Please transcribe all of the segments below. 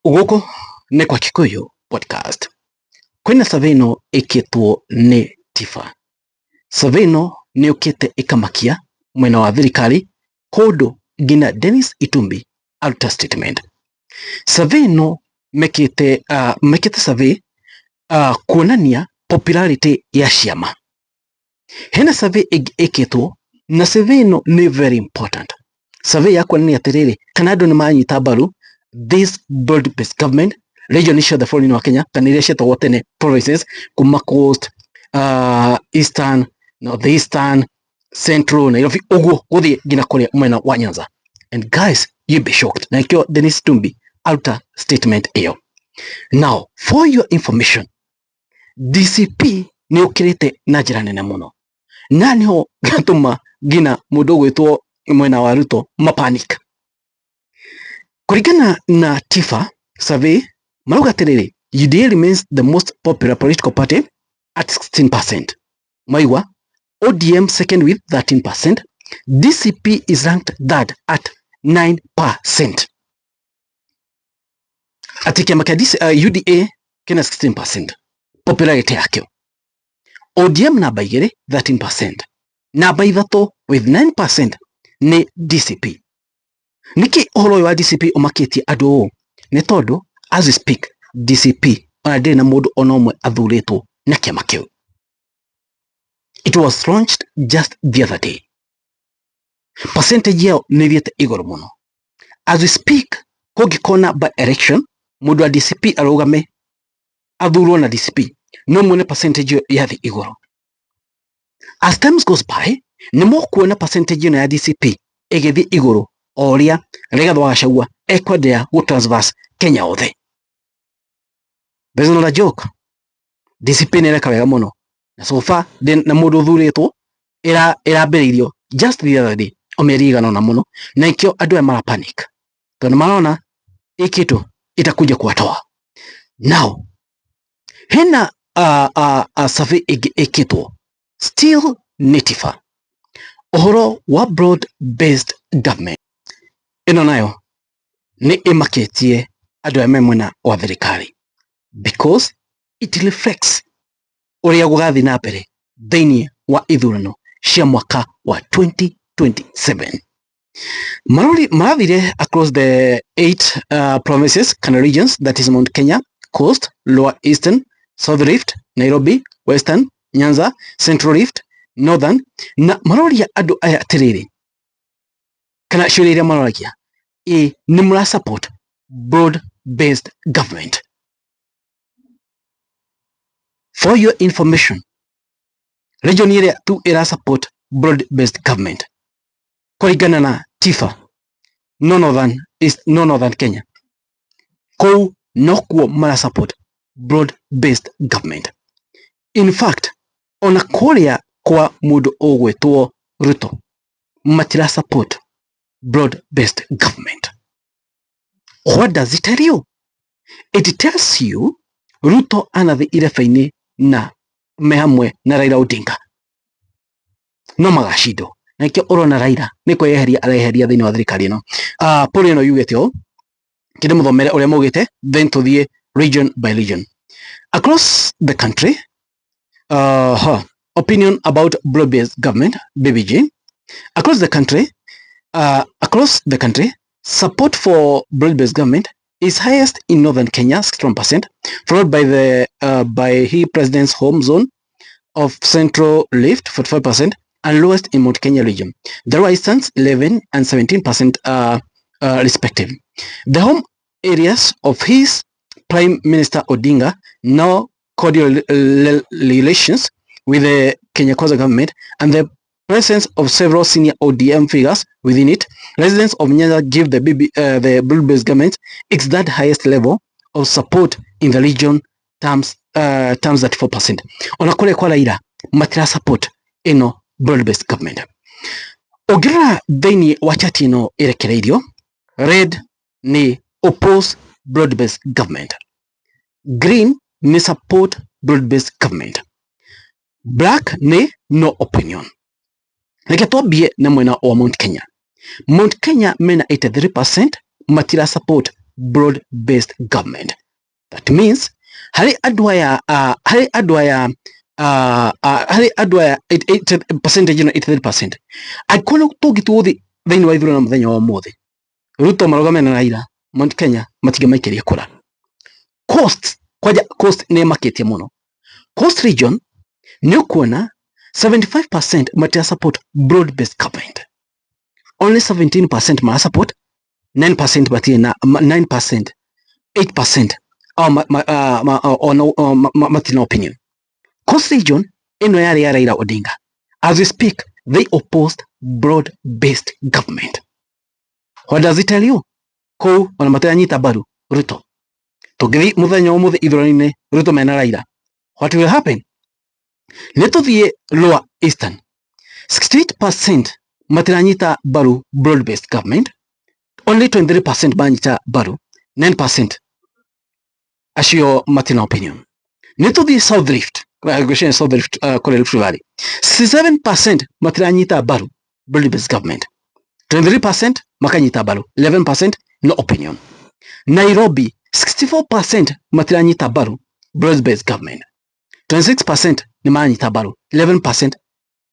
Gũkũ nĩ kwa Kikuyu Podcast. Kwĩna survey ĩno ĩkĩtwo nĩ TIFA. Survey ĩno nĩ yũkĩte ĩkamakia mwena wa thirikari kũndũ nginya Dennis Itumbi aruta statement. Survey ĩno mekĩte survey kuonania popularity ya ciama. Hena survey ĩngĩ ĩkĩtwo na survey ĩno nĩ very important. Survey ya kuonania atĩrĩrĩ kana andũ nĩ maranyita mbaru this broad based government region ciothe bũrũri-inĩ wa Kenya kana iria cietagwo tene provinces kuma coast, eastern, north eastern, central, Nairobi ũguo gũthiĩ nginya kũrĩa mwena wa Nyanza. And guys, you be shocked. Na nĩkĩo Dennis Itumbi aruta statement ĩyo. Now, for your information, DCP nĩ ũkĩrĩte na njĩra nene mũno na nĩho gatũma nginya mũndũ ũgwĩtwo mwena wa Ruto mapanic. Kũringana na TIFA survey marauga atĩrĩrĩ, UDA remains the most popular political party at 16%. Maigua ODM second with 13%, DCP is ranked third at 9%. Atĩ kĩama kĩa UDA kĩna 16% popularity yakĩo. ODM namba 2 13%, namba 3 with 9% nĩ DCP. Nĩkĩ ũhoro ũyũ wa DCP ũmakĩtie andũ ũũ? Nĩ tondũ as we speak DCP ona ndĩrĩ na mũndũ ona ũmwe athurĩtwo na kĩama kĩu. It was launched just the other day. Percentage yao nĩ ĩthiĩte igũrũ mũno. As we speak kũngĩkorwo na by election mũndũ wa DCP arũgame athurwo na DCP no muone percentage ĩyo yathiĩ igũrũ. As times goes by nĩ mũkuona percentage ĩno ya DCP ĩgĩthiĩ igũrũ o ũrĩa Rigathĩ wa Gachagua ekwenderea gũ transverse Kenya othe. This is not a joke. DCP nĩ ĩreka wega mũno na so far na mũndũ ũthurĩtwo ĩrambĩrĩirio just the other day o mĩeri ĩigana ũna mũno na ikĩo andũ aya mara panic tondũ marona hii kitu itakuja kuwatoa. Now hena survey ĩngĩ ĩkĩtwo still nĩ TIFA ũhoro wa broad based government ĩno nayo nĩ ĩmakĩtie andũ aya me mwena wa thirikari because it reflects ũrĩa gũgathiĩ na mbere thĩinĩ wa ithurano cia mwaka wa 2027. Marori marathire across the eight provinces kana regions, that is Mount Kenya, Coast, Lower Eastern, South Rift, Nairobi, Western, Nyanza, Central Rift, Northern, na maroria andũ aya atĩrĩrĩ kana ciũria iria maroragia ĩ nĩ mũra support broad based government. For your information, region ĩrĩa tu ĩra support broad based government kũringana na TIFA no Northern East, no Northern Kenya, kũu nokuo mara support broad based government. In fact, ona kũrĩa kwa mũndũ ũgwĩtwo Ruto matira support broad based government. What does it tell you? It tells you Ruto anathi irebe-inĩ na me hamwe na Raila Odinga no magacindwo na nikĩo ũrona Raila nĩ kwĩyeheria areheria thĩinĩ wa thirikari ĩno. Poll ĩno yugĩte ũũ, kĩndĩ mũthomere ũrĩa maugĩte then tũthiĩ region by region across the country. Opinion about broad based government, BBG, across the country. Across the country, support for broad based government is highest in Northern Kenya, 61%, followed by he president's home zone of Central Rift, 45%, and lowest in Mount Kenya region. The Lower Easterns, 11 and 17% respective. The home areas of his Prime Minister Odinga, now cordial relations with the Kenya Kwanza government and the presence of several senior ODM figures within it, residents of Nyanza give the broad-based government its that highest level of support in the region terms 34%. Ona kũrĩa kwa Raila matira support ĩno broad-based government. Ũngĩrora thĩinĩ wa chart ĩno ĩrekereirio, red nĩ oppose broad-based government, green nĩ support broad-based government, black nĩ no opinion. Reke twambie na mwena wa Mount Kenya. Mount Kenya mena 83% matira support broad based government. That means harĩ andũ aya harĩ andũ aya harĩ andũ aya percentage ĩno 83%, angĩkorwo tũngĩtua gũthiĩ thĩinĩ wa ithurano mũthenya wa ũmũthĩ, Ruto marũgame na Raila, Mount Kenya matingĩmaikĩria kura. Coast kwanja, Coast nĩ ĩmakĩtie mũno. Coast region nĩ ũkuona 75% matira support broad based government, only 17% mara support, 9% matirĩ na 9%, 8% au matirĩ na opinion. Coast region ĩno yarĩ ya Raila Odinga. As we speak, they opposed broad based government. What does it tell you? Kũu ona matiranyita mbaru Ruto. Tũngĩthiĩ mũthenya wa ũmũthĩ ithurano-inĩ, Ruto mena Raila, what will happen? Nĩ tũthiĩ Lower Eastern. 68% matiranyita mbaru broad based government, only 23% manyita mbaru, 9% acio matina opinion. Nĩ tũthiĩ South Rift, ngwĩciria South Rift, kũrĩa Rift Valley, 67% matiranyita mbaru broad based government, 23% makanyita mbaru, 11% no opinion. Nairobi, 64% matiranyita mbaru broad based government, 26% nĩ maranyita mbaru, 11%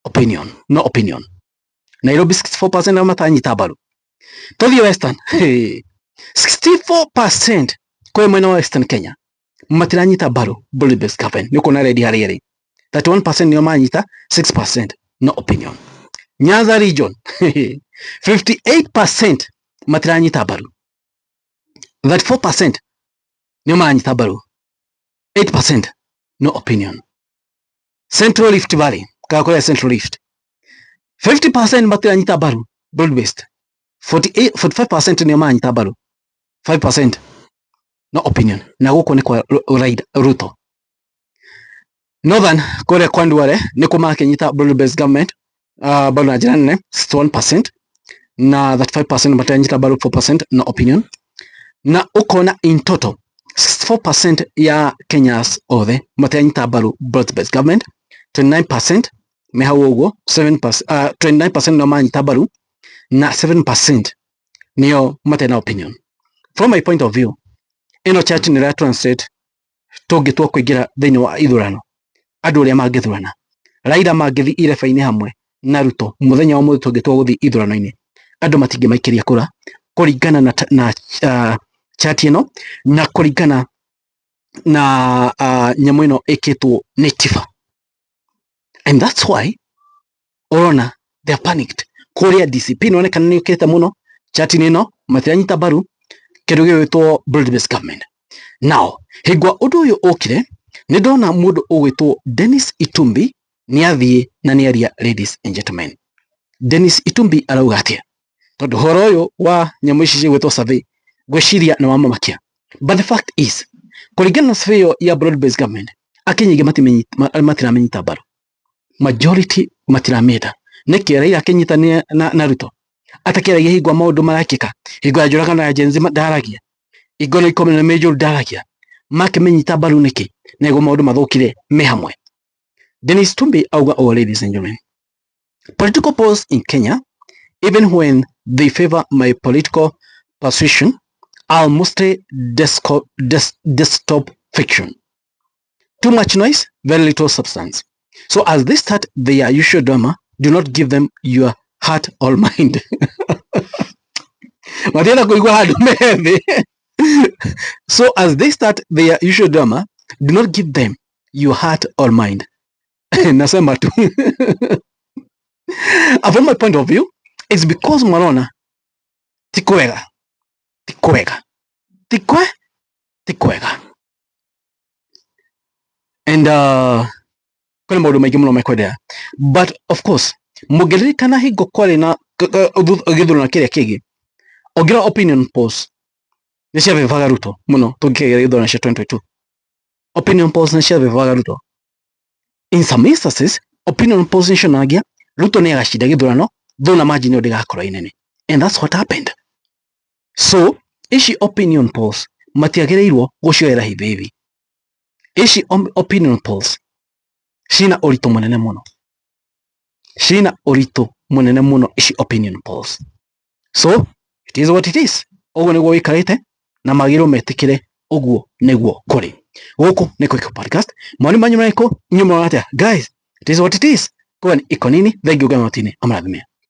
opinion, no opinion. Nairobi, 64% nĩ mataranyita mbaru. Tũthiĩ Western. Hey. 64% kwĩ mwena wa Western Kenya matiranyita mbaru broad based government, nĩ ũkuona red harĩa ĩrĩ. 31% nĩo manyita, 6% no opinion. Nyanza region, 58% matiranyita mbaru, 34% nĩo maranyita mbaru, 8% no opinion. Central Rift Valley, kana kũrĩa Central Rift, 50% matiranyita mbaru broad based, 48, 45% nĩo maranyita mbaru, 5% no opinion. Na gũkũ nĩ kwa Raila Ruto. Northern, kũrĩa kwa Ndwale, nĩkuo makĩnyita broad based government mbaru na njĩra nene, 61%, na 35% matiranyita mbaru, 4% no opinion. Na ũkona in total 64% ya Kenyans othe matiranyita mbaru broad based government, 29% me hau ũguo, 7%, 29% nĩo maranyita mbaru na 7% nĩo matarĩ na opinion. From my point of view, ĩno chart nĩ ĩra translate tũngĩtua kũingĩra thĩinĩ wa ithurano, andũ ũrĩa mangĩthurana, Raila mangĩthiĩ ireba-inĩ hamwe na Ruto mũthenya wa mũthĩ, tũngĩtua gũthiĩ ithurano-inĩ, andũ matingĩmaikĩria kura kũringana na chart ĩno na kũringana na nyamũ ĩno ĩkĩtwo nĩ TIFA. And that's why ũrona they are panicked. Kũrĩa DCP nĩonekana nĩ yũkĩte mũno chart-inĩ ĩno, matiranyita mbaru kĩndũ gĩgwĩtwo broad based government. Now hĩngwa ũndũ ũyũ ũkire, nĩ ndona mũndũ ũgwĩtwo Dennis Itumbi nĩ athiĩ na nĩ aria. Ladies and gentlemen, Dennis Itumbi arauga atĩa? Tondũ ũhoro ũyũ wa nyamũ ici cigwĩtwo survey, ngwĩciria nĩ wamamakia. But the fact is, kũringana na survey ĩyo ya broad based government, Akenya aingĩ matiramenyita mbaru, majority matiramĩenda. Nĩkĩ Raila akĩnyitanĩra na Ruto atakĩaragia hingwa maũndũ marekĩka, hingo ya njũragano ya Gen Z ndaragia, hingo na ikũmi na mĩnjũru ndaragia, makĩmĩnyita mbaru nĩkĩ nĩguo maũndũ mathũkire me hamwe? Dennis Tumbi auga oh, ladies and gentlemen, political polls in Kenya, even when they favor my political persuasion, are mostly desktop fiction. Too much noise, very little substance. So as they start their usual drama, do not give them your heart or mind. Matienda kuigua handũ me thĩ. So as they start their usual drama, do not give them your heart or mind. Nasema tu. From my point of view, it's because marona ti kwega, ti kwega, ti kwega. And kwĩna maũndũ maingĩ mũno mekwendea. But of course, mũngĩririkana hingo kwarĩ na gĩthurano kĩrĩa kĩngĩ, ũngĩrora opinion polls nĩ ciabĩbaga Ruto mũno. Tũngĩkĩgera gĩthurano cia 2022, opinion polls nĩ ciabĩbaga Ruto. In some instances, opinion polls nĩ cionanagia Ruto nĩ agacinda gĩthurano, though na margin ĩyo ndĩgakorwo ĩ nene. And that's what happened. So ici opinion polls matiagĩrĩirwo gũcioera hivi hivi. Ici opinion polls cina ũritũ mũnene mũno, cina ũritũ mũnene mũno ici opinion polls. So it is what it is. Ũguo nĩguo wĩikarĩte. Na magĩrĩirwo metĩkĩre ũguo nĩguo kũrĩ. Gũkũ nĩ Quick Podcast. Mawoni manyu marĩkũ? Inyuĩ mũrona atĩa? Guys, it is what it is. Kwa iko nini, thank you, Ngai amarathime.